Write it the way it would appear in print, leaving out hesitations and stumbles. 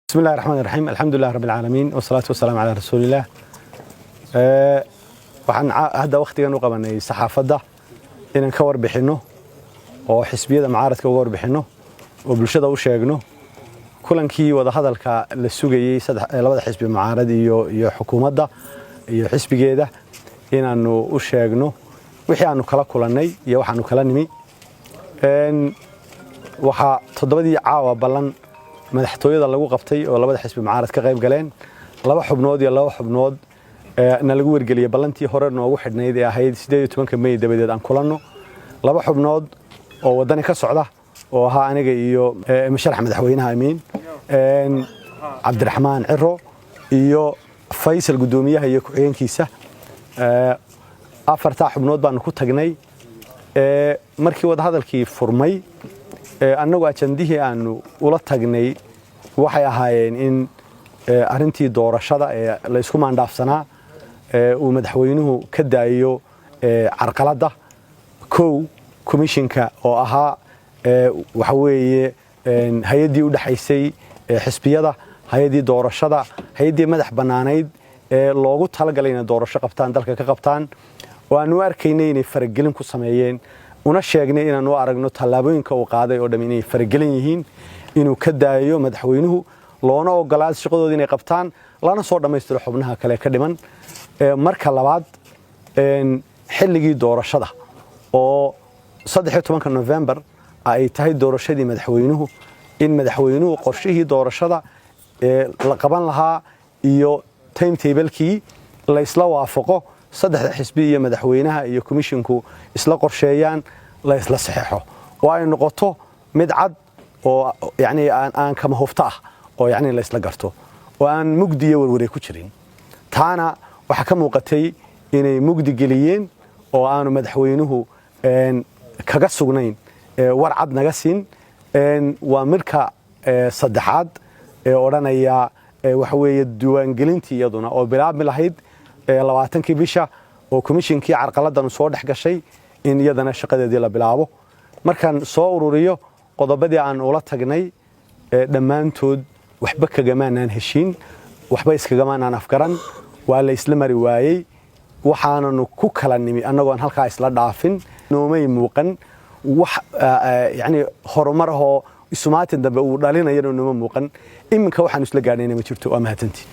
بسم الله الرحمن الرحيم، الحمد لله رب العالمين، والصلاة والسلام على رسول الله. Waxaan hadda wakhtigan u qabanay saxaafadda inaan ka warbixinno oo xisbiyada mucaaradka uga warbixinno oo bulshada u sheegno kulankii wadahadalka la sugayey labada xisbi mucaarad iyo xukuumadda iyo xisbigeeda, inaannu u sheegno wixii aanu kala kulannay iyo waxaanu kala nimi. Waxaa 7dii caawa ballan madaxtooyada lagu qabtay oo labada xisbi mucaarad ka qayb galeen, laba xubnood iyo laba xubnood na lagu wargeliyey ballantii hore noogu xidhnayd ee ahayd 18-ka May dabadeed aan kulanno, laba xubnood oo Waddani ka socda oo ahaa aniga iyo musharax madaxweynaha amiin Cabdiraxmaan Ciro iyo Faysal, guddoomiyaha iyo ku-xigeenkiisa. Afartaa xubnood baanu ku tagnay. Markii wadahadalkii furmay, annagu ajandihii aanu ula tagnay waxay ahaayeen in arrintii doorashada ee la isku maandhaafsanaa uu madaxweynuhu ka daayo carqaladda. Kow, komishinka oo ahaa waxa weeye hay-addii u dhexaysay xisbiyada, hay-addii doorashada, hay-addii madax bannaanayd ee loogu talagalay inay doorasho qabtaan, dalka ka qabtaan, oo aanu u arkaynay inay faragelin ku sameeyeen, una sheegnay inaan u aragno tallaabooyinka uu qaaday oo dham inay faragelin yihiin, inuu ka daayo madaxweynuhu, loona ogolaado shaqadooda inay qabtaan, lana soo dhammaystiro xubnaha kale ka dhiman. Marka labaad, xilligii doorashada oo 13-ka November ay tahay doorashadii madaxweynuhu, in madaxweynuhu qorshihii doorashada ee la qaban lahaa iyo timetablekii la isla waafaqo, saddexda xisbi iyo madaxweynaha iyo komishinku isla qorsheeyaan, la isla saxeexo oo ay noqoto mid cad oo yacni aan kama hufto ah oo yacni la isla garto oo aan mugdi iyo warwareeg ku jirin. Taana waxaa ka muuqatay inay mugdi geliyeen oo aanu madaxweynuhu kaga sugnayn war cad naga siin. Waa midka saddexaad ee odhanaya waxa weeye diiwaangelintii iyaduna oo bilaabmi lahayd 20-kii bisha oo komishinkii carqaladan soo dhex gashay, in iyadana shaqadeedii la bilaabo. Markaan soo ururiyo qodobadii aan ula tagnay, dhammaantood waxba kagamaanaan heshiin, waxba iskagamaanaan afgaran, waa la isla mari waayey. Waxaananu ku kala nimi annagoon halkaa isla dhaafin. Noomay muuqan wax yani horumar ahoo isumaatin dambe uu dhalinayana nooma muuqan. Iminka waxaanu isla gaadhnayna ma jirto. Waa mahadsantii.